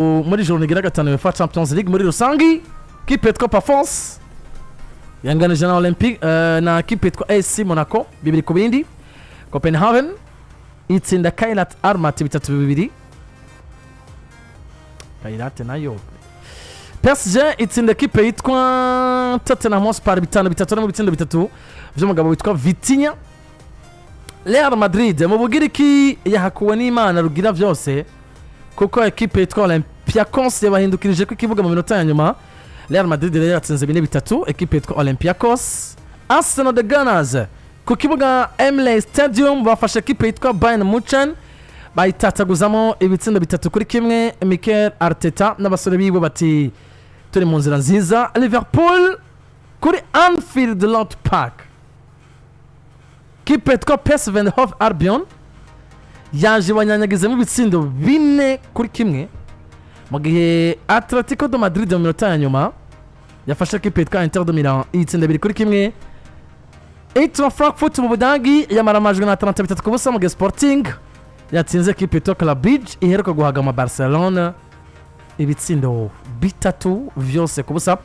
Muri journée igira gatanu UEFA Champions League muri rusangi, kipe yitwa Pafos yanganije na Olympique na kipe yitwa AC Monaco 2-2. Copenhagen itsinda Kairat Almaty 3-2. Kairat nayo. PSG itsinda kipe yitwa Tottenham Hotspur 5-3, no mu bitsindo bitatu vy'umugabo witwa Vitinha. Real Madrid mu Bugiriki yahakuwe n'Imana rugira vyose, kuko ekipe yitwa Olympiacos yabahindukirije ko ikibuga mu minota ya nyuma. Real Madrid rero yatsinze 4-3 ekipe yitwa Olympiacos. Arsenal, the Gunners, ku kibuga Emirates Stadium bafashe ekipe yitwa Bayern Munchen bayitataguzamo ibitsindo 3-1. Mikel Arteta n'abasore biwe bati turi mu nzira nziza. Liverpool kuri Anfield Road Park, kipe yitwa PSV Eindhoven Albion yaje banyanyagizemo ibitsindo 4-1, mu gihe Atletico de Madrid mu minota ya nyuma yafashe kipe yitwa Inter de Milan iyitsinda 2-1. Eintracht Frankfurt mu Budagi yamaramajwe na Atalanta 3-0, mu gihe Sporting yatsinze kipe yitwa Club Brugge iheruka guhagama Barcelona ibitsindo bitatu vyose ku busa.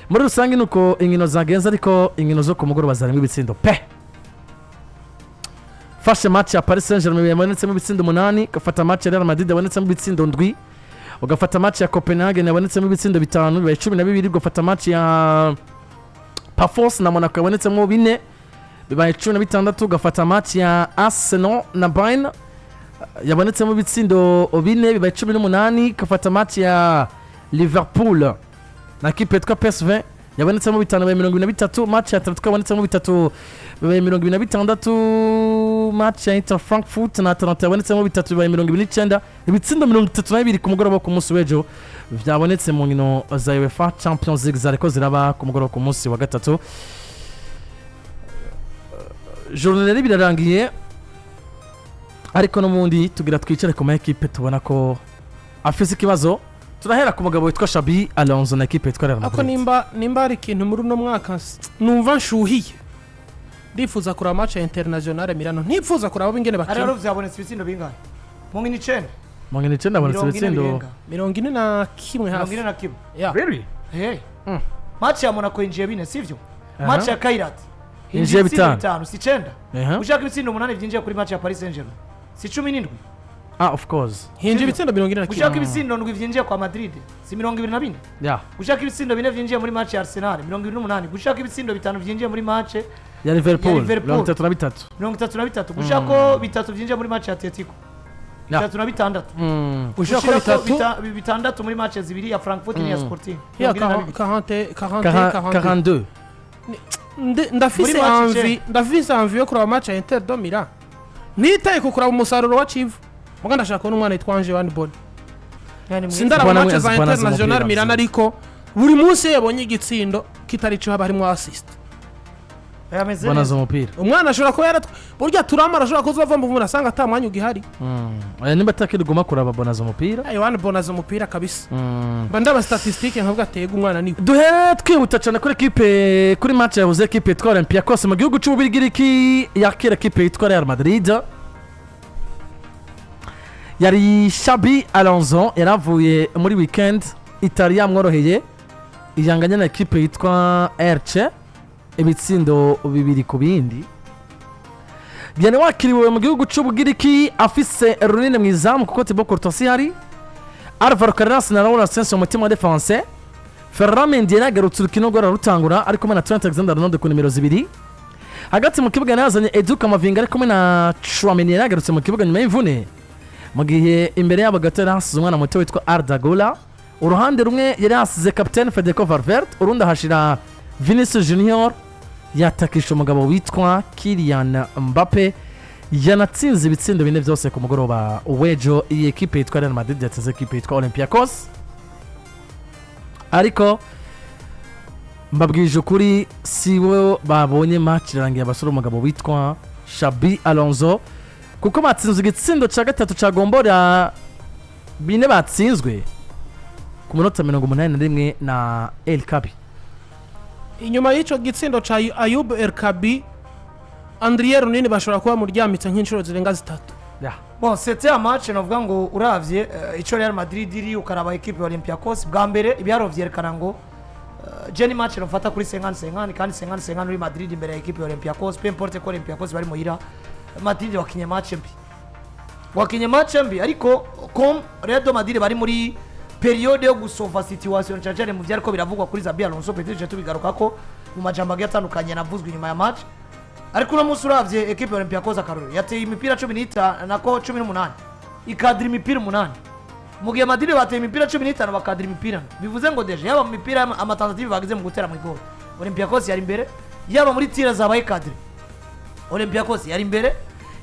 Muri rusange nuko inkino zagenze, ariko inkino zo ku mugoroba zarimo ibitsindo pe. Fashe match ya Paris Saint Germain yabonetsemo ibitsindo 8, ugafata match ya Real Madrid yabonetsemo ibitsindo 7, ugafata match ya Copenhagen yabonetsemo ibitsindo 5, bibaye 12, ugafata match ya Pafos na Monaco yabonetsemo 4, bibaye 16, ugafata match ya Arsenal na Bayern yabonetsemo ibitsindo 4, bibaye 18, ugafata match ya Liverpool na kipe yitwa PSV yabonetsemo 5, bibaye 23, match ya Atletico yabonetsemo 3, bibaye 26, match ya Inter Frankfurt na Atalanta yabonetsemo 3, bibaye 29. Ibitsindo 32 ku mugoroba wo ku munsi w'ejo byabonetse mu nkino za UEFA Champions League zariko ziraba ku mugoroba ku munsi wa gatatu. Journée rero birarangiye, ariko n'ubundi tugira twicare ku ma ekipe tubona ko afise ikibazo. Turahera ku mugabo witwa Xabi Alonso na ekipe yitwa Real Ariko Madrid. nimba hari ikintu muri uno mwaka numva nshuhiye, ndifuza kureba match ya Internazionale Milano, ntifuza kuraba ingene Ari bakina. rero vyabonetse ibitsindo bingahe mu nkino 9? Mu nkino 9 habonetse 40 ibitsindo birenga. 41 mirongo hafi. ine na kimwe. Ya. Really? Hey. Match ya Monaco yinjiye 4, sivyo? Aha. Match ya Kairat yinjiye ibitsindo 5. 5, si 9? Aha. Ushaka ibitsindo 8 byinjiye kuri match ya Paris Saint-Germain, si 17? Ah, of course. Hinjiye ibitsindo 41. Ushaka ibitsindo 7 byinjiye kwa Madrid, si 24? Yeah. Ushaka ibitsindo 4 byinjiye muri match ya Arsenal, 28? Gushaka ibitsindo 5 byinjiye muri match ya Liverpool, ya Liverpool. 33. 33. Gushaka ko 3 byinjiye muri match ya Atletico, 36. Ushaka ko Gushirako 3. 6 muri match zibiri ya Frankfurt n'iya Sporting, Ya. 42. 40 40 40. 42. Ndafise Muri match envie, ndafise envie yo kureba match ya Inter de Milan, ntitaye ku kuraba umusaruro wa Chivu muga ndashaka kubona umwana yitwa Ange Yohani Boni. Yani mwiza. Sindaraba Bona match za Bona azi Internazionale umupira, Milan, azi. ariko buri munsi iyo yabonye igitsindo kitari cyo haba harimo assist. Ameze Bona neza. azi umupira. Umwana ashobora kuba yaratwa, burya turamara ashobora kuza mu umuntu asanga ata mwanya ugihari. Oya, nimba atakiriguma kuraba, Bona azi umupira. Yohani Boni azi umupira kabisa. Mba ndaba statistique nkavuga atega umwana niwe. Duhere twihuta cyane kuri ekipe, kuri match yahuze ekipe yitwa Olympiacos mu gihugu cy'Ububirigiriki yakira ekipe yitwa Real Madrid. Yari Xabi Alonso yaravuye muri weekend itari yamworoheye, ihanganye na ekipe yitwa Elche ibitsindo 2-2. Yari wakiriwe mu gihugu cy'Ubugiriki afise Lunin mu izamu kuko Thibaut Courtois ihari, Alvaro Carreras na Raul Asensio mu mutima wa défense, Ferland Mendy yaragarutse urukino rwari rutangura ari kumwe na Trent Alexander-Arnold ku nimero 2. Hagati mu kibuga yazanye Edu Camavinga ari kumwe na Tchouameni yaragarutse mu kibuga nyuma y'imvune, mu gihe imbere yabo gato yari hasize umwana muto witwa Arda Güler. Uruhande rumwe yari hasize kapitene Federico Valverde, urundi ahashira Vinicius Junior yatakisha umugabo witwa Kylian Mbappe, yanatsinze ibitsindo 4 byose ku mugoroba w'ejo. Iyi ekipe yitwa Real Madrid yatsinze ekipe yitwa Olympiacos, ariko mbabwije ukuri si bo babonye match irangiye abasore umugabo witwa Xabi Alonso, kuko batsinze igitsindo cya gatatu cya gombora 4 batsinzwe ku munota 81 na El Kaabi. Inyuma y'icyo gitsindo cya Ayoub El Kaabi, Andriy Lunin bashobora kuba muryamitse nk'inshuro zirenga 3. Bon, c'était un match navuga ngo uravye ico Real Madrid iri, ukaraba équipe ya Olympiacos, bwa mbere ibiharuro vyerekana ngo je ni match nofata kuri 50-50, kandi 50-50 uri Madrid imbere ya équipe ya Olympiacos, peu importe ko Olympiacos bari muhira. Madrid wakinye match mbi, wakinye match mbi, ariko comme Real de Madrid bari muri période yo gusova situation, cyane cyane mu vyariko biravugwa kuri Xabi Alonso, peut-être je tubigaruka ko mu majambo agiye atandukanye navuzwe inyuma ya match. Ariko uno munsi uravye équipe ya Olympiacos, akarorero, yateye imipira 15 nako 18, ikadira imipira 8, mu gihe Madrid bateye imipira 15, bakadira imipira. Bivuze ngo déjà yaba mu mipira ama tentatives bagize mu gutera mu igoro, Olympiacos yari imbere, yaba muri tirs zabaye cadrées, Olympiacos yari imbere,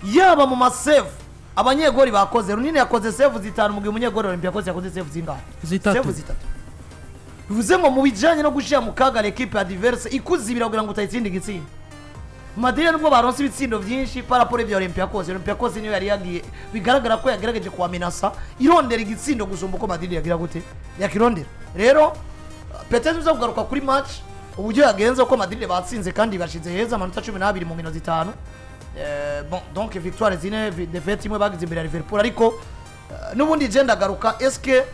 yaba mu ma saves abanyegori bakoze. Runini yakoze saves 5, mu gihe umunyegori wa Olympiacos yakoze saves zingahe? 3. Saves 3. Bivuze ngo mu bijanye no gushira mu kaga l'équipe adverse, ikuzibira kugira ngo utayitsinda igitsinda, Madrid nubwo baronse ibitsindo byinshi par rapport ibya Olympiacos, Olympiacos niyo yari yagiye bigaragara ko yagerageje kuwamenasa, irondera igitsindo gusumba uko Madrid yagira gute yakirondera. Rero peut-être uza kugaruka kuri match uburyo yagenze, uko Madrid batsinze kandi bashize heza amanota 12 mu nkino 5. Bon, donc victoire 4, défaite 1 bagize imbere ya Liverpool. Ariko n'ubundi je ndagaruka, eske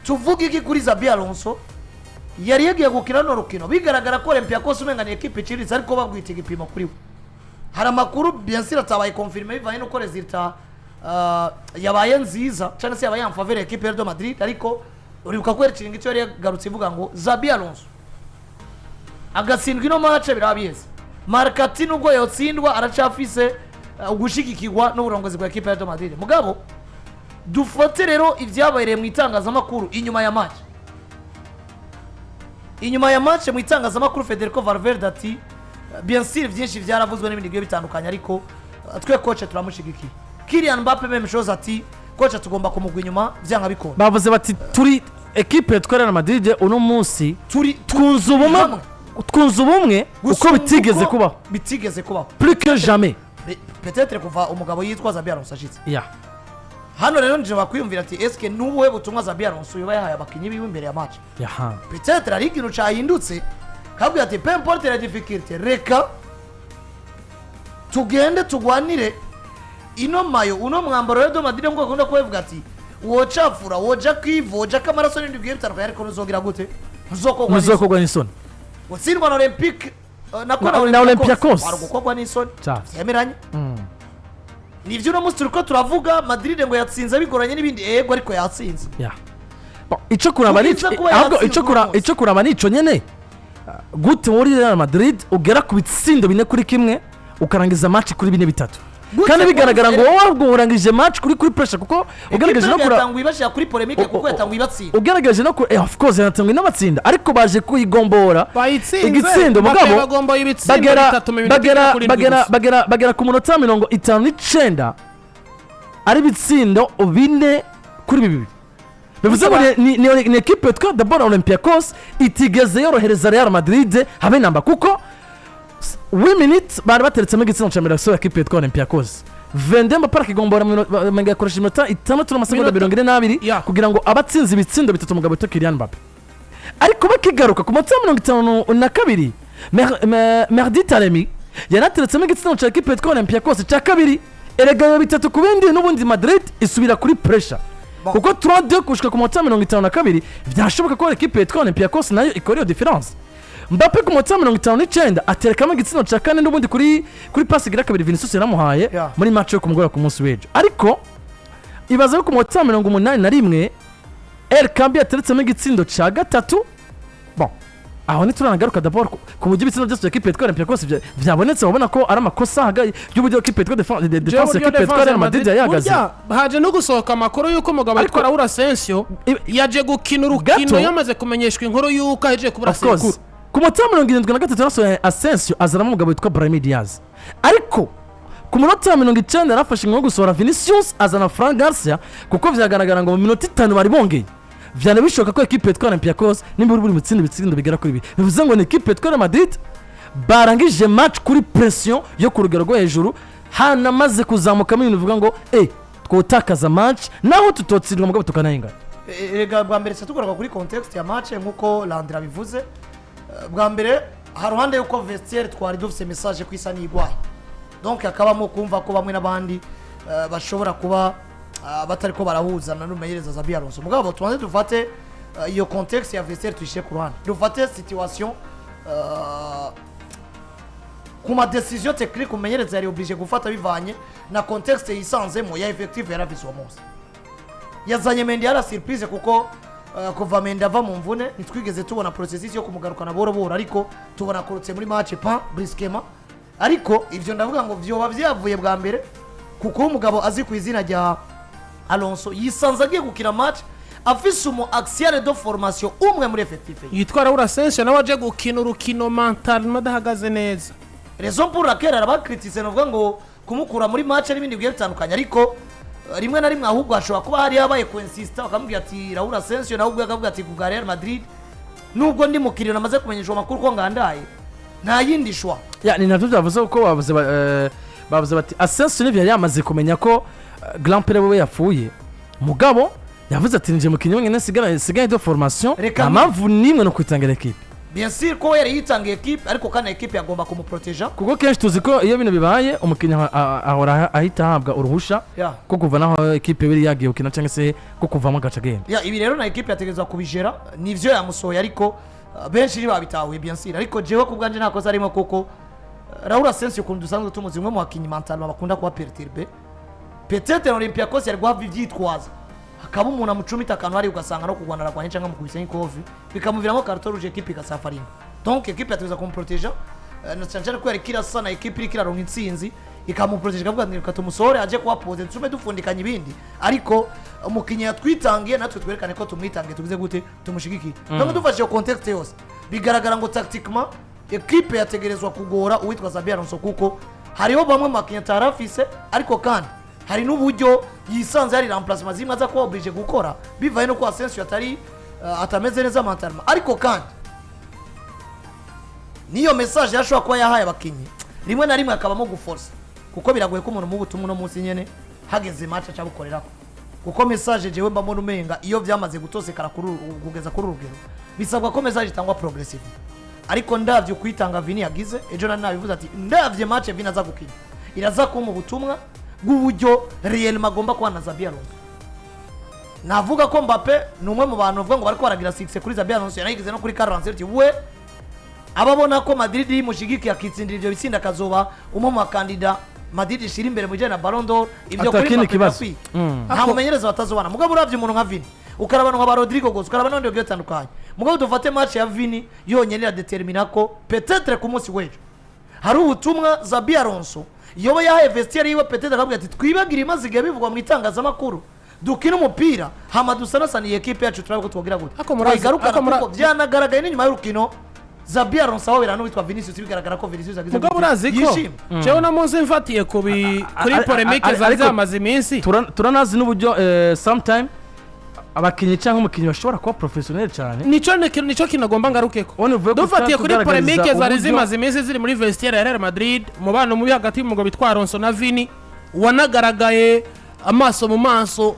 tuvuge iki kuri Xabi Alonso yari yagiye gukina runo rukino bigaragara ko Olympiacos umenga ni équipe iciriritse, ariko babwita igipimo kuri we? Hari amakuru, bien sûr atabaye confirmé bivanye n'uko résultat yabaye nziza cyangwa se yabaye en faveur ya équipe ya Real Madrid, ariko uribuka ko El Chiringuito yari yagarutse ivuga ngo Xabi Alonso agatsindwa ino match biraba biheze. Markati nubwo yotsindwa aracafise ugushigikirwa n'uburongozi bwa équipe ya Real Madrid. Mugabo dufate rero ibyabereye mu itangazamakuru inyuma ya match. Inyuma ya match mu itangazamakuru, Federico Valverde ati: "Bien sûr, byinshi byaravuzwe n'ibindi bigiye bitandukanye, ariko twe coach turamushigikiye." Kylian Mbappe, même chose, ati coach tugomba kumugwa inyuma byanga bikunda. Bavuze bati turi équipe yitwa Real Madrid uno munsi turi twunze ubumwe hamwe. Twunze ubumwe uko Gusumba bitigeze uko kubaho. Bitigeze kubaho. Plus que jamais. Peut-être kuva umugabo yitwa Xabi Alonso ashitse yeah. hano. Rero nje bakwiyumvira ati eske nubuhe butumwa Xabi Alonso yoba yahaye abakinyi biwe imbere ya match? Peut-être ari ikintu cahindutse, kabwira ati peu importe la difficulté, reka tugende tugwanire ino maillot, uno mwambaro. Rero Madrid ngo akunda kubivuga ati wocafura, woja kwivu, woja k'amaraso n'ibindi bigiye bitandukanye, ariko ntuzogira gute? Ntuzokogwa n'isoni. Ntuzokogwa n'isoni. Gutsindwa na Olympique nako Na Olympiacos. Wari gukogwa n'isoni. Cyane. Vyemeranye nivyo. Uno munsi turiko turavuga Madrid ngo yatsinze bigoranye n'ibindi, ego, ariko yatsinze. Yeah. Bon, ico kuraba ni Ubwiza kuba ahubwo yatsinze ico kura uno munsi. Ico kuraba nico nyene. Gute muri Real Madrid ugera ku bitsindo 4-1, ukarangiza match kuri 4-3, Gute kandi bigaragara ngo kuba- wowe ubwo urangije match kuri pressure, kuko ugerageje no kura yatanguye ibashyira kuri polémique, kuko yatanguye ibatsinda. Ugerageje no ku of course yatanguye n'abatsinda, ariko baje kuyigombora Bayitsinze. igitsindo, mugabo bagomboye ibitsindo bagera 3 mu minota bagera igera kuri 7 bagera gusa. bagera ku munota 59 ari ibitsindo 4-2. Bivuze ngo ni équipe yitwa d'abord Olympiacos itigeze yorohereza Real Madrid habe namba, kuko 8 minutes bari bateretsemo igitsindo cya mbere yasohoye équipe yitwa Olympiacos. Vendemba park igombora yakoresha iminota 6 n'amasegonda 42 kugira ngo abatsinze ibitsindo 3, umugabo witwa Kylian Mbappe. Ariko bakigaruka ku munota wa 52, Mehdi Taremi yanateretsemo igitsindo cya équipe yitwa Olympiacos cya kabiri. Erega biba 3 ku bindi, n'ubundi Madrid isubira kuri pressure, Bon. kuko 3-2 gushika ku munota wa 52 byashoboka ko équipe yitwa Olympiacos nayo ikora iyo différence. Mbappe ku munota wa 59 aterekamo igitsindo cya kane, n'ubundi kuri passe igira kabiri Vinicius yaramuhaye muri match yo ku mugoroba ku munsi w'ejo. Ariko ibaza ko ku munota wa 81 El Kambi yateretsemo igitsindo cya gatatu. Bon, aho ntituranagaruka d'abord ku buryo ibitsindo byose bya équipe yitwa Olympiacos vyabonetse, babona ko ari amakosa y'uburyo équipe yitwa défense, équipe yitwa Real Madrid yayahagaze. Burya haje no gusohoka amakuru y'uko umugabo witwa Raul Asensio yaje gukina urukino Gato. yamaze kumenyeshwa inkuru y'uko ahejeje kubura Of course. sekuru. Ku munota wa 73 yasohoye Asensio, azanamo umugabo witwa Brahim Diaz. Ariko ku munota wa 90 yarafashe ingo yo gusohora Vinicius, azana Fran Garcia, kuko vyagaragara ngo mu minota 5 bari bongeye vyana bishoboka ko équipe yitwa Olympiacos nimba uri buri mutsinda ibitsindo bigera kuri 2. Bivuze ngo ni équipe yitwa Real Madrid barangije match kuri pression yo ku rugero rwo hejuru, hanamaze kuzamukamo ibintu bivuga ngo twotakaza match naho tutotsindwa, mugabo tukanayingana. Erega bwa mbere tugaruka kuri contexte ya match nk'uko Landry bivuze. Bwa mbere haruhande yuko vestiaire twari dufise message ko isa n'igwaye, donc hakabamo kumva ko bamwe n'abandi bashobora kuba batariko barahuzana n'umumenyereza Xabi Alonso. Mugabo tubanze dufate iyo contexte ya vestiaire tuyishyire ku ruhande, dufate situation ku ma décision technique umumenyereza yari obligé gufata bivanye na contexte yisanzemo ya effectif yari afise uwo munsi. Yazanye Mendy yari surprise, kuko kuva Mendy ava mu mvune ntitwigeze tubona processus yo kumugarukana buhoro buhoro, ariko tubona akorotse muri match pas brusquement. Ariko ivyo ndavuga ngo vyoba vyavuye bwa mbere kuko umugabo azi ku izina rya Alonso yisanze agiye gukina match afise umu axial de formation umwe muri effectif ye. Yitwa Raul Asensio, nawe aje gukina urukino mentalement adahagaze neza. Raison pour laquelle arabakritise, novuga ngo kumukura muri match n'ibindi bigiye bitandukanye. Ariko rimwe na rimwe ahubwo hashobora kuba hari habaye kuinsista, bakamubwira ati Raul Asensio nawe ubwe akavuga ati kubwa Real Madrid, nubwo ndi mukiriya namaze kumenyeshwa amakuru ko ngandaye, nta yindi choix. Ya, ni nabyo byavuze, kuko bavuze bati Asensio nibyo yari yamaze kumenya ko grand-père we yapfuye, mugabo yavuze ati nije mukinnyi wenyine sigaye de formation. Reka nta mpamvu n'imwe no kwitangira ekipe. Bien sûr ko yari yitangiye équipe, ariko kandi équipe yagomba kumuproteja. Kuko kenshi tuzi ko iyo bino bibaye umukinnyi ahora ahita ahabwa uruhusha ko kuva naho ekipe yari yagiye gukina cyangwa se ko kuvamo agaca agenda. Ya, ibi rero na équipe yategerezwa kubijera. Nivyo yamusohoye, ariko benshi ntibabitahuye, bien sûr. Ariko jewe ku bwanje nta kosa arimo, kuko Raul Asensio ukuntu dusanzwe tumuzi, umwe mu bakinnyi mentalement bakunda kuba perturbé, peut-être Olympiacos yari guhava ivyitwaza, hakaba umuntu amucumita akantu hari, ugasanga no kurwana aragwanye cyangwa amukubise nk'ikofi bikamuviramo carton rouge, équipe igasafaringa. Donc équipe yategerezwa kumuproteja, na cyane cyane ko yari kirasa na équipe iriko iraronka intsinzi, ikamuproteja, ikavuga ati reka tumusohore aje kuba posé, tume dupfundikanya ibindi, ariko umukinnyi yatwitangiye natwe twerekane ko tumwitangiye, tugize gute, tumushigikiye. Donc dufashe iyo contexte yose, bigaragara ngo tactiquement équipe yategerezwa kugora uwitwa Xabi Alonso, kuko hariho bamwe mu bakinnyi atari afise, ariko kandi hari n'uburyo yisanze hari remplacement zimwe aza kuba obligé gukora bivaye no ko Asensio atari atameze neza mentalement. Ariko kandi niyo message yashobora kuba yahaye abakinnyi, rimwe na rimwe akabamo guforsa, kuko biragoye ko umuntu mu butumwa uno munsi nyene hageze match acabukorerako, kuko message jewe mbamo umenga iyo byamaze gutosekara kugeza kuri uru rugero, bisabwa ko message itangwa progressive. Ariko ndavye ukwitanga Vini yagize ejo, nari nabivuze ati ndavye match Vini aza gukina iraza kumpa ubutumwa bw'uburyo Real agomba kuba na Xabi Alonso. Navuga ko Mbappe ni umwe mu bantu bavuga ngo bariko baragira succès kuri Xabi Alonso, yanayigize no kuri Carlo Ancelotti, we ababona ko Madrid yimushigikiye akitsindira ivyo bitsinda akazoba umwe mu bakandida Madrid ishira imbere mu bijyanye na Ballon d'Or. Ibyo Ata kuri kindi Mbappe kibazo. birakwiye. Nta mumenyereza batazobana. Mugabo uravye umuntu nka Vini, ukaraba nka ba Rodrygo Goes, ukaraba n'abandi bagiye batandukanye, mugabo dufate match ya Vini yonyene iradetermina ko peut-être ku munsi w'ejo hari ubutumwa Xabi Alonso yoba yahaye vestiaire yiwe, peut-être akabwira ati twibagire imaze igihe bivugwa mu itangazamakuru, dukine umupira hama dusanasaniye ekipe yacu, turabe ko twogira gute Ako murazi- twayigarukana, kuko byanagaragaye n'inyuma y'urukino Xabi Alonso ahobera n'uwitwa Vinicius, bigaragara ko Vinicius agize Mugabo gute? urazi ko Yishimye. jewe no munsi mfatiye kuri polémique zari ariko- zamaze iminsi. Turanazi n'uburyo sometime abakinnyi cyangwa umukinnyi bashobora kuba professionnel cyane. Nico kintu agomba ngarukeko. Ubona uvuye ko Dufatiye kuri tugaragariza polémique zari uburyo- zimaze iminsi ziri muri vestiaire ya Real Madrid, umubano mubi hagati y'umugabo witwa Alonso na Vini wanagaragaye amaso mu maso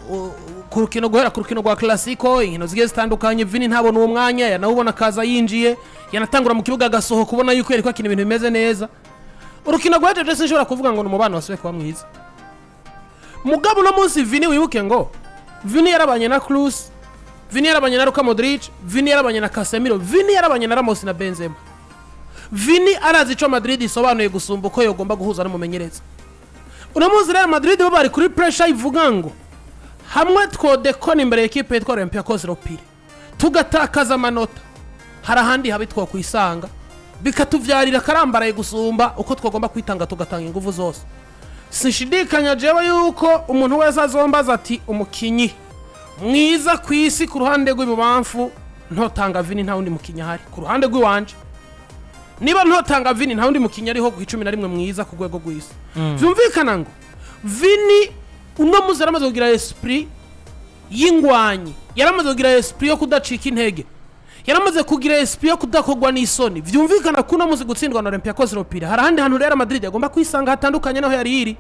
ku rukino, guhera ku rukino rwa Clasico, inkino zigiye zitandukanye, Vini ntabona uwo mwanya, yanawubona akaza yinjiye, yanatangura mu kibuga agasohoka, ubona yuko yariko akina ibintu bimeze neza. Urukino rwajeje sinshobora kuvuga ngo ni umubano wasubiye kuba mwiza. Mugabo uno munsi Vini, wibuke ngo Vini yarabanye na Kroos, Vini yarabanye na Luka Modric, Vini yarabanye na Casemiro, Vini yarabanye na Ramos na Benzema. Vini arazi ico Madrid isobanuye gusumba uko yogomba guhuza n'umumenyereza. Uno munsi Real Madrid bo bari kuri pressure ivuga ngo hamwe twodekona imbere y'ekipe yitwa Olympiacos Le Pirée tugatakaza amanota, hari ahandi habi twokwisanga bikatuvyarira akarambaraye gusumba uko twagomba kwitanga tugatanga ingufu zose. Sinshidikanya jewe yuko umuntu wese azombaza ati umukinyi mwiza ku isi ku ruhande rw'ibubamfu, ntotanga Vini, nta wundi mukinyi ahari ku ruhande rw'iwanje. Niba ntotanga Vini, nta wundi mukinyi ariho ku 11 mwiza ku rwego rw'isi. Vyumvikana ngo Vini uno munsi yaramaze kugira esprit y'ingwanyi, yaramaze kugira esprit yo kudacika intege, yaramaze kugira esprit yo kudakorwa n'isoni. Vyumvikana ko uno munsi gutsindwa na Olympiacos Le Pirée, hari ahandi hantu Real Madrid agomba kwisanga hatandukanye naho yari iri.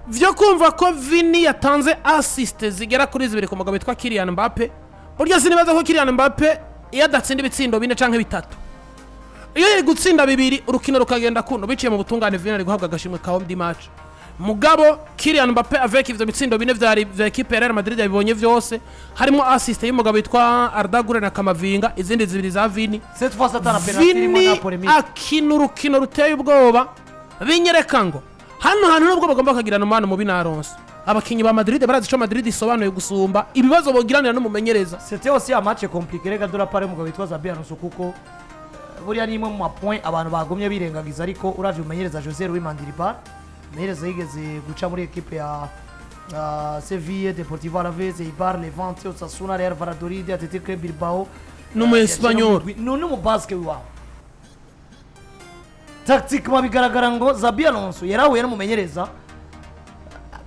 Vyo kumva ko Vini yatanze assist zigera kuri zibiri ku mugabo witwa Kylian Mbappe, burya sinibaza ko Kylian Mbappe iyo adatsinda ibitsindo bine canke bitatu, iyo yari gutsinda bibiri urukino rukagenda kuno biciye mu butungane, Vini ari guhabwa agashimwe ka homme du match. Mugabo Kylian Mbappe avec ivyo bitsindo bine vyari vya ekipe ya Real Madrid yabibonye vyose, harimo assist y'umugabo witwa Arda Güler na Kamavinga, izindi zibiri za Vini. Cette fois atana penalty irimo Vini na polémique. Akina urukino ruteye ubwoba, binyereka ngo hano hantu nubwo bagomba bakagirana umubano mubi na Alonso, abakinnyi ba Madrid barazi ico Madrid isobanuye gusumba ibibazo bogiranira n'umumenyereza. C'était aussi un match compliqué rega de la part y'umugabo witwa Xabi Alonso, kuko buriya ni imwe mu mapoint abantu bagumye birengagiza. Ariko uravye umumenyereza José Luis Mendilibar, umumenyereza yigeze guca muri ekipe ya Sevilla, Deportivo Alaves, Eibar, Levante, Osasuna, Real Valladolid, Athletic Club Bilbao. Ni umu Espanyol. Ni umu Basque w'iwabo. Tactiquement bigaragara ngo Xabi Alonso yarahuye n'umumenyereza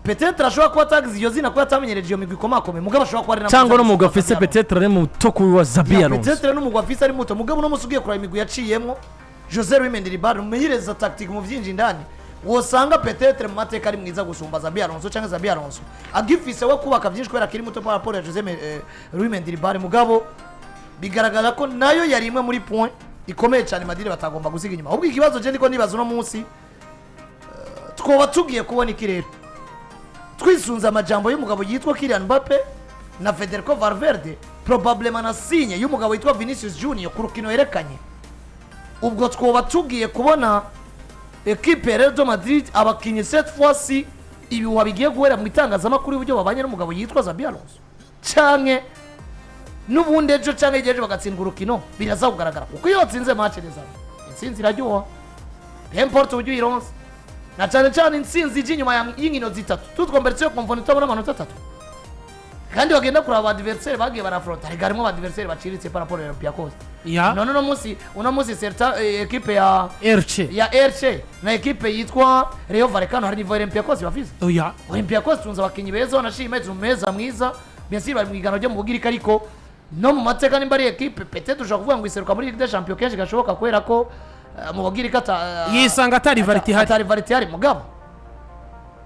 peut-être ashobora kuba atagize iyo zina kuba atamenyereje iyo migwi ikomakomeye, mugabo ashobora kuba ari na cyangwa mwiza n'umugwi gusumba afise Xabi Alonso. peut-être ari muto kuri wa Xabi Ya, Alonso. peut-être n'umugwi afise ari muto, mugabo uno munsi ugiye kuraba imigwi yaciyemwo, José Luis Mendilibar umumenyereza tactique mu vyinji indani, wosanga peut-être mu mateka ari mwiza gusumba Xabi Alonso, cyangwa Xabi Alonso agifise we kubaka vyinshi kubera akiri muto par rapport ya José Luis Mendilibar. Mugabo bigaragara ko nayo yari imwe muri point ikomeye cyane Madrid batagomba gusiga inyuma. Ahubwo ikibazo je ndiko nibaza uno munsi, twoba tugiye kubona iki rero twisunze amajambo y'umugabo yitwa Kylian Mbappe na Federico Valverde, probablement na signe y'umugabo yitwa Vinicius Junior ku rukino yerekanye? Ubwo twoba tugiye kubona ekipe ya Real de Madrid, abakinnyi, cette fois-ci ibihuha bigiye guhera mu itangazamakuru y'uburyo babanye n'umugabo yitwa Xabi Alonso, canke n'ubundi ejo canke hirya ejo bagatsindwa urukino biraza kugaragara? Kuko iyo watsinze match neza, intsinzi iraryoha, peu importe uburyo uyironse, na cyane cyane intsinzi ije inyuma y'inkino zitatu tutwomberetse yo komvona itabona amanota atatu, kandi bagenda kuraba ba adversaire bagiye barafronta. Rega harimo ba adversaire baciriritse par rapport ya Olympiacos. None uno munsi certa ekipe ya Elche. Ya Elche na ekipe yitwa Rayo Vallecano, hari niveau Olympiacos bafise? Oya. Olympiacos tunze abakinnyi beza, banashima meza mwiza, bien sûr bari mu igano ryo mu Bugiriki, ariko no mu mateka nimba ari ekipe peut-être ushobora kuvuga ngo iseruka muri Ligue des Champions kenshi gashoboka, kubera ko mu Bugiriki ata Yisanga atari rivalité ihari. Atari rivalité ihari. Mugabo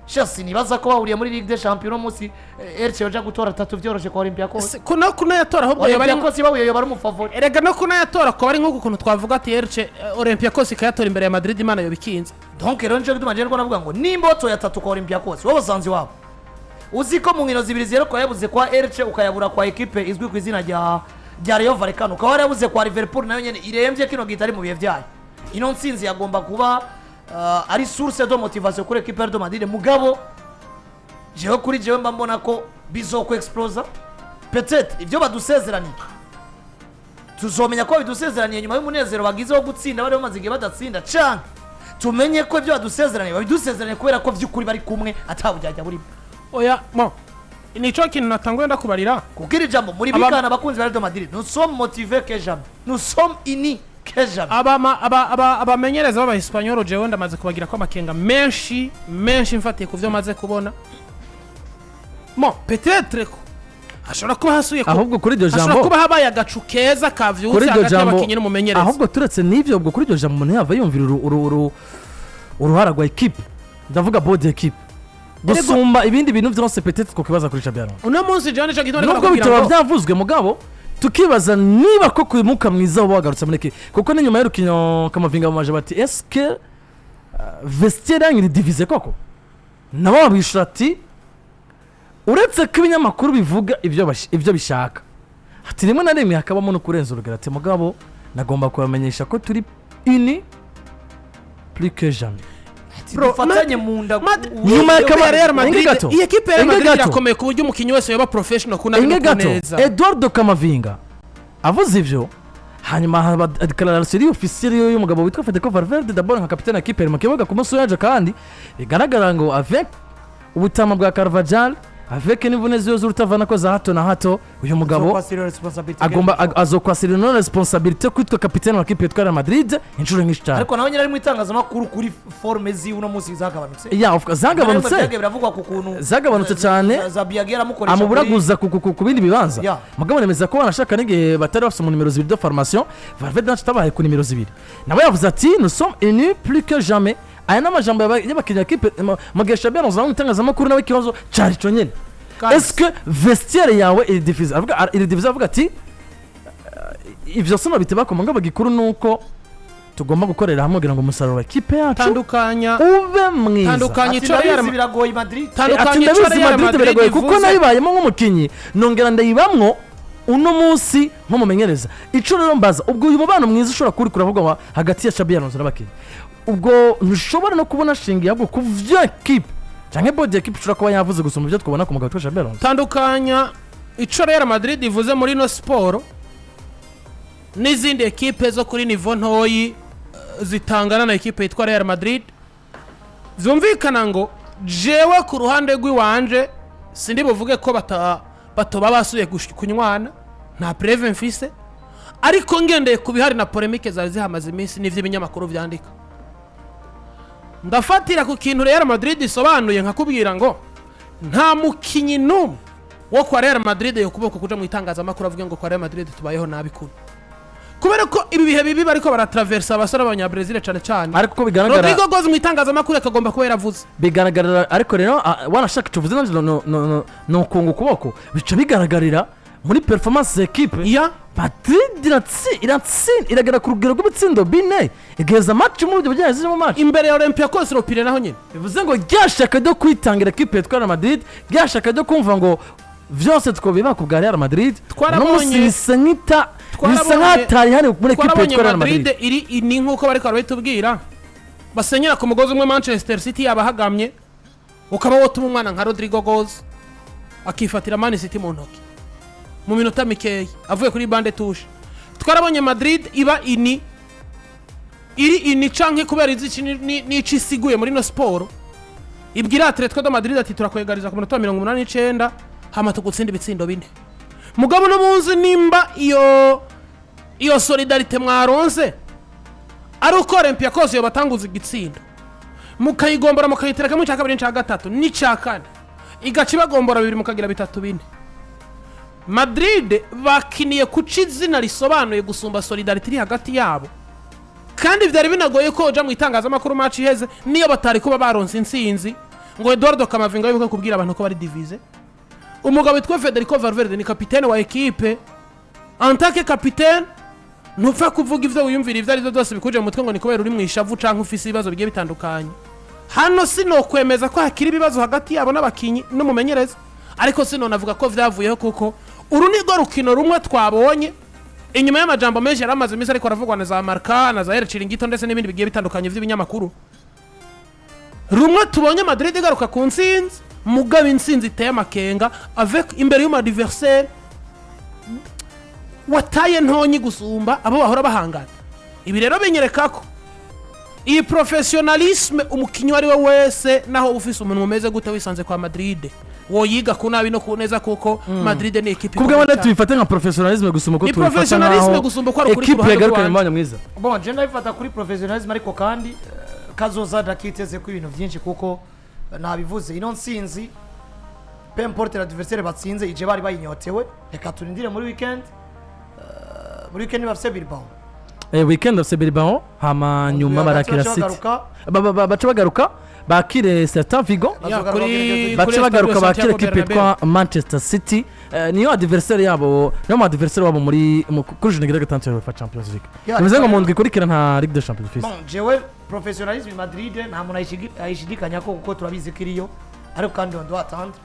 Chelsea nibaza ko bahuriye muri Ligue des Champions uno munsi, Elche yoja gutora atatu vyoroshe kwa Olympiacos. Kuno kunayatora ahubwo yoba ari Olympiacos bahuye yoba ari umufavori. Erega no kunayatora kuba ari nk'uku kuntu twavuga ati Elche, Olympiacos ikayatora imbere ya Madrid, Imana yobikinze. Donc rero nico gituma njye navuga ngo nimba watoye atatu kwa Olympiacos wowe usanze iwabo, uzi ko mu nkino zibiri ziheruka yabuze kwa Elche, ukayabura kwa ekipe izwi ku izina rya Rayo Vallecano, ukaba warabuze kwa Liverpool nayo nyene irembye kino gihita ari mu bihe byayo, ino ntsinzi yagomba kuba ari source de motivation kuri ekipe ya Real Madrid. Mugabo jewe kuri jewe mba mbona ko bizoko explosa. Peut-être ibyo badusezeraniye tuzomenya ko babidusezeraniye nyuma y'umunezero bagize wo gutsinda bari bamaze igihe badatsinda, canke tumenye ko ibyo badusezeraniye babidusezeraniye kubera ko by'ukuri bari kumwe atabujyajya burimo. Oya, mo nico kintu natanguye ndakubarira. Kuko iri jambo muri bikana, abakunzi ba Real Madrid, nous sommes motivés que jamais, nous sommes unis que jamais. Abamenyereza b'abahispanyolo jewe ndamaze kubagira ko amakenga menshi menshi mfatiye ku byo maze kubona. Mo peut-être ko hashobora kuba hasuye Ahubwo kuri iryo hashobora jambo kuba habaye agacu keza kavyutse kuri iryo hagati jambo y'abakinnyi n'umumenyereza. Ahubwo turetse n'ibyo, ubwo kuri iryo jambo umuntu yava yumvira uruhara rwa ekipe, ndavuga body ekipe, gusumba ibindi bintu byose peut-être twakibaza kuri Xabi Alonso. Uno munsi jewe nico gituma ndiko Nubwo ndakubwira bitaba ngo byavuzwe, mugabo tukibaza niba koko uyu mwuka mwiza uba wagarutse muri ekipe, kuko n'inyuma y'urukino Kamavinga bamaje bati: "Eske vestiaire yanyu iri divisée koko?" Nabo babishura ati uretse ko ibinyamakuru bivuga ibyo bishaka, ati rimwe na rimwe hakabamo no kurenza urugero, ati mugabo nagomba kubamenyesha ko turi unis plus que jamais. Bro, Dufatanye mu nda. Nyuma ya Ekipe ya Real Inge Madrid, gato. iyi ekipe ya Real Inge Madrid gato. irakomeye ku buryo umukinnyi wese yaba professional kuna Inge gato. neza. Eduardo Kamavinga avuze ivyo, hanyuma haba déclaration iri officielle y'umugabo witwa Federico Valverde, d'abord nka kapitene ya kipe mu kibuga ku munsi w'ejo, kandi bigaragara ngo avec ubutama bwa Carvajal, avec n'imvune ziwe z'urutavana ko za hato na hato, uyu mugabo agomba azokwasira ino responsabilité kwitwa kapitene wa kipe yitwa Real Madrid inshuro nyinshi cyane. Ariko nawe nyine ari mu itangazamakuru kuri forme ziwe uno munsi zagabanutse. Ya, of course, zagabanutse. Byagiye biravugwa ku kuntu Zagabanutse cyane. Xabi yagiye aramukoresha Amuburaguza ku bindi bibanza. Mugabo nemeza ko banashaka n'igihe batari bafite mu nimero zibiri de formation, Valverde naco tabaye ku nimero zibiri. Nawe yavuze ati: "Nous sommes unis plus que jamais." Aya ni amajambo y'abakinnyi ya kipe mu gihe Xabi Alonso nawe mu itangazamakuru nawe ikibazo cari ico nyene: Kandi "Est-ce que vestiaire yawe iri divisée?" Avuga iri divisée, avuga ati: "Ivyo soma biteba ko mugabo gikuru nuko Tugomba gukorera hamwe kugira ngo umusaruro wa ekipe yacu Tandukanya ube mwiza. Tandukanya Ati ico Real ndabizi, biragoye Madrid. Ati Tandukanya ico ndabizi, Real Madrid Madrid biragoye kuko ivuze. nayibayemo nk'umukinnyi, nongera ndayibamwo uno munsi nk'umumenyereza. Ico rero mbaza, ubwo uyu mubano mwiza ushobora kuba uri kuravugwa hagati ya Xabi Alonso n'abakinnyi, ubwo ntushobora no kubona shingiye ahubwo ku vyo ekipe canke board ekipe ishobora kuba yavuze gusumba ibyo twabona ku mugabo witwa Xabi Alonso? Tandukanya ico Real Madrid ivuze muri ino siporo n'izindi ekipe zo kuri niveau ntoyi zitangana na ekipe yitwa Real Madrid. Vyumvikana ngo jewe ku ruhande rw'iwanje sindi buvuge ko batoba basuye kunywana, nta preuve mfise, ariko ngendeye ku bihari na polémique zari zihamaze iminsi n'ivyo ibinyamakuru vyandika, ndafatira ku kintu Real Madrid isobanuye, nkakubwira ngo nta mukinyi n'umwe wo kwa Real Madrid yo kuboko kuja mu itangazamakuru avuge ngo kwa Real Madrid tubayeho nabi kuno, kubera ko ibi bihe bibi bariko baratraversa abasore b'Abanyabrezil cane cane Ariko uko bigaragara, Rodrigo Goes mu itangazamakuru akagomba kuba yaravuze. Bigaragarira, ariko rero wanashaka icyo uvuze nabyo no kunga ukuboko, bica bigaragarira muri performance z'ekipe. Ya. Madrid iratsi iragera ku rugero rw'ibitsindo 4, igaheza match muri ubwo buryo zirimo match imbere ya Olympiacos Ropire naho nyine. Bivuze ngo rya shyaka ryo kwitangira ekipe yitwa Real Madrid, rya shyaka ryo kumva ngo vyose twobiba ku bwa Real Madrid, uno munsi bisa nk'ita bisa nk'atari hari muri ekipe Twarabonye yitwa Real Madrid Madrid. Iri ni nk'uko bariko barabitubwira, basenyera ku mugozi umwe. Manchester City yabahagamye, ukaba wotuma umwana nka Rodrigo Goes akifatira Man City mu ntoki mu minota mikeya avuye kuri banc de touche. Twarabonye Madrid iba ini iri ini canke kubera izi n'ico isiguye muri no siporo, ibwira Atletico de Madrid ati turakwegariza ku minota 89, hama tugutsinda ibitsindo 4. Mugabo no muzi nimba iyo solidarité mwaronse ari uko Olympiacos yobatanguza igitsindo, mukayigombora, mukayiterekamo icya kabiri n'icya gatatu n'icya kane, igaca ibagombora bibiri, mukagira bitatu, bine. Madrid bakiniye kuca izina risobanuye gusumba solidarité iri hagati yabo, kandi byari binagoye ko uja mu itangazamakuru match iheze, niyo batari kuba baronse intsinzi, ngo Eduardo Camavinga wibuke kubwira abantu ko bari divisés. Umugabo witwa Federico Valverde ni kapitene wa ekipe. En tant que capitaine, ntupfa kuvuga ivyo wiyumvira ivyo arivyo byose bikuje mu mutwe ngo ni kubera uri mu ishavu canke ufise ibibazo bigiye bitandukanye. Hano sinokwemeza ko hakiri ibibazo hagati yabo n'abakinyi n'umumenyereza, ariko sinonavuga ko vyavuyeho, kuko uru ni rwo rukino rumwe twabonye inyuma y'amajambo menshi yari amaze iminsi ariko aravugwa na za Marca na za El Chiringuito ndetse n'ibindi bigiye bitandukanye vy'ibinyamakuru, rumwe tubonye Madrid igaruka ku ntsinzi, mugabo intsinzi iteye amakenga avec imbere y'umu adversaire wataye ntonyi gusumba abo bahora bahangana. Ibi rero binyereka ko iyi professionnalisme, umukinnyi uwo ari we wese, naho uba ufise umuntu umeze gute, wisanze kwa Madrid woyiga ku nabi no ku neza, kuko Madrid ni ekipe Kubwo ikomeye abandi cyane. Tubifate nka professionnalisme gusumba uko Ni tubifata professionnalisme nkaho gusumba uko ari ukuri ku ekipe ruhande yagarukanye rwanjye. umwanya mwiza. Bon, je ndabifata kuri professionnalisme, ariko kandi kazoza ndakiteze ko ibintu byinshi, kuko nabivuze, ino nsinzi, peu importe l'adversaire batsinze, ije bari bayinyotewe. Reka turindire muri weekend. Muri weekend bafise Bilbao. Weekend bafise Bilbao, hama nyuma Hagati barakira baca City. bagaruka. Baca bagaruka bakire Celta Vigo. Ya, Bazogaruka Baca kuri bagaruka Estadio bakire Santiago ekipe Bernabeu. yitwa Manchester City. Niyo adversaire yabo, niyo mu adversaire wabo muri kuri journée igira gatandatu ya UEFA Champions League. Ya, Bivuze ngo mu ndwi ikurikira nta Ligue des Champions dufise. Bon, jewe professionnalisme Madrid nta muntu ayishidikanya ko, kuko turabizi ko iriyo, ariko kandi on doit attendre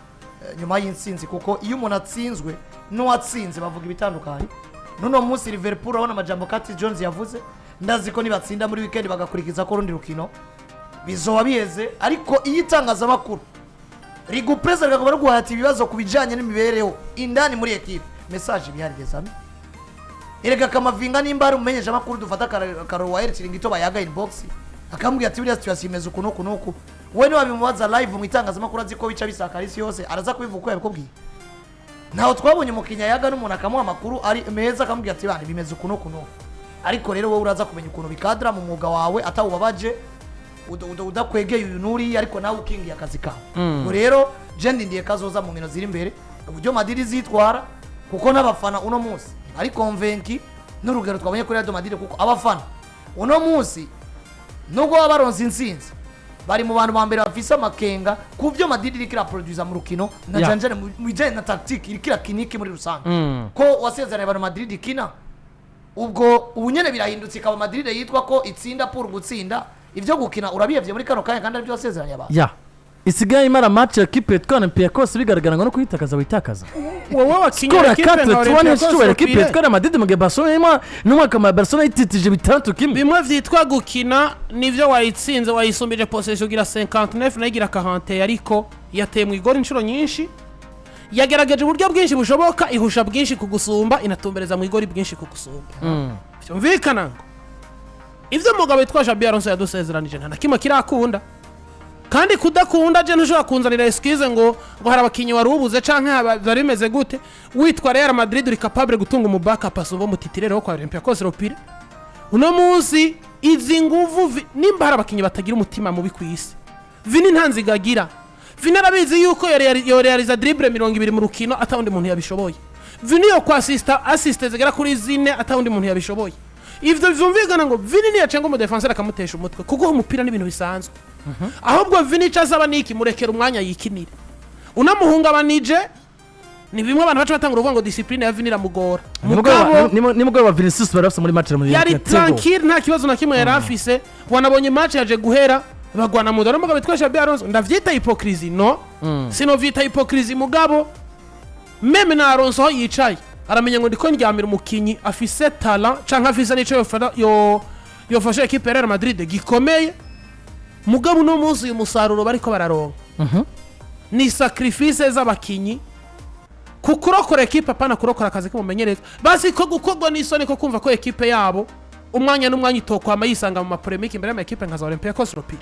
nyuma y'intsinzi, kuko iyo umuntu atsinzwe n'uwatsinze bavuga ibitandukanye. N'uno munsi Liverpool, urabona amajambo Curtis Jones yavuze. Ndazi ko nibatsinda muri weekend bagakurikiza ko urundi rukino bizoba biheze, ariko iyo itangazamakuru rigupresa rikagomba no ibibazo ku bijyanye n'imibereho indani muri ekipe, message ibihari, les amis. Erega Kamavinga, nimba ari umumenyesha amakuru, dufata karo wa El Chiringuito bayaga inbox, akambwira ati buriya situation imeze uku n'uku n'uku, we niwabimubaza live mu itangazamakuru, azi ko bica bisakara isi yose, araza kubivuga uko yabikubwiye. Ntaho twabonye umukinnyi yaga n'umuntu akamuha amakuru ari meza, akamubwira ati bana bimeze uku n'uku n'uku, ariko rero wowe uraza kumenya ukuntu bikadra mu mwuga wawe atawubabaje, udakwegeye uyu n'uriya, ariko nawe ukingiye akazi kawe. Ubwo rero je ndindiye kazoza mu nkino ziri imbere uburyo Madrid izitwara, kuko n'abafana uno munsi ari convaincus n'urugero twabonye kuri Real Madrid, kuko abafana uno munsi nubwo baba baronse intsinzi, bari mu bantu ba mbere bafise amakenga ku byo Madrid iriko iraproduza mu rukino na cyane cyane mu bijanye na tactique, iriko irakiniki muri rusange, ko wasezeranye abantu Madrid ikina. Ubwo ubu nyene birahindutse, ikaba Madrid yitwa ko itsinda pour gutsinda. Ivyo gukina urabiyevye muri kano kanya, kandi aribyo wasezeranye abantu. Ya, isigaye imara match ya ekipe yitwa Olympiacos, bigaragara ngo no kuyitakaza witakaza. Wowe wakinye Skora ekipe nka 4 3 Olympiacos n'ishobora ekipe Pire. yitwa Real Madrid, mu gihe Barcelona irimo n'umwaka wa Barcelona yititije 6-1. Bimwe vyitwa gukina nivyo, wayitsinze, wayisumbije possession, ugira 59 nayo igira 40, ariko yateye mu igori inshuro nyinshi, yagerageje uburyo bwinshi bushoboka, ihusha bwinshi kugusumba, inatumbereza mu igori bwinshi kugusumba. Byumvikana ngo ivyo umugabo witwa Xabi Alonso yadusezeranije nta na kimwe kirakunda. Kandi kudakunda, je ntushobora kunzanira excuse ngo hari abakinyi wari ubuze canke byari bimeze gute. Witwa Real Madrid, uri capable gutunga umu backup asumba umu titulaire wo kwa Olympiacos Ropire uno munsi. Izi nguvu nimba hari abakinyi batagira umutima mubi ku isi, Vini nta nziga agira. Vini arabizi yuko yorealiza dribble 20 mu rukino atawundi muntu yabishoboye. Vini yo kwasista assist zigera kuri 4 atawundi muntu yabishoboye. Ivyo vyumvikana ngo Vini niyacenga umu défenseur akamutesha umutwe, kuko umupira n'ibintu bisanzwe. Ahubwo Vini ico asaba niki? Murekera umwanya yikinire. Unamuhungabanije, ni bimwe abantu baca batanga uruvuga ngo discipline ya Vini iramugora. Mugabo Nimugoroba Vinicius bari bafise muri match muri yari Yatego. tranquille, nta kibazo na kimwe yari afise. Wanabonye match yaje guhera bagwana mu dore. Mugabo witwa Xabi Alonso, ndavyita hypocrisie? No, sinovyita hypocrisie. Mugabo même na Alonso aho yicaye aramenya ngo ndiko ndyamira umukinyi afise talent canke afise n'ico yo yofasha équipe ya Real Madrid gikomeye. Mugabo uno munsi uyu musaruro bariko bararonka ni sacrifice z'abakinyi ku kurokora ekipe, apana kurokora akazi k'umumenyereza. Basi ko gukorwa n'isoni ko kumva ko ekipe yabo umwanya n'umwanya itokwama yisanga mu ma polémiques imbere y'amakipe nka za Olympiacos Ropire.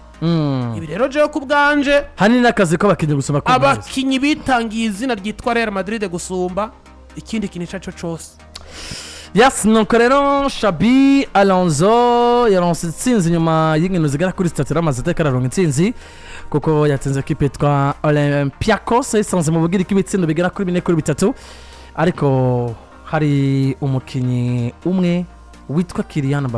Ibi rero jewe ku bwanje, Hanini n'akazi k'abakinnyi gusoma ku mpande. abakinyi bitangiye izina ryitwa Real Madrid gusumba ikindi kintu icyo ari cyo cyose. Yes, nuko rero Xabi Alonso yaronse intsinzi nyuma y'inkino zigera kuri 3 yaramaze ateka araronka intsinzi, kuko yatsinze ekipe yitwa Olympiacos yisanze mu bugiriki ibitsindo bigera kuri 4-3. Ariko hari umukinnyi umwe witwa Kylian Mbappé.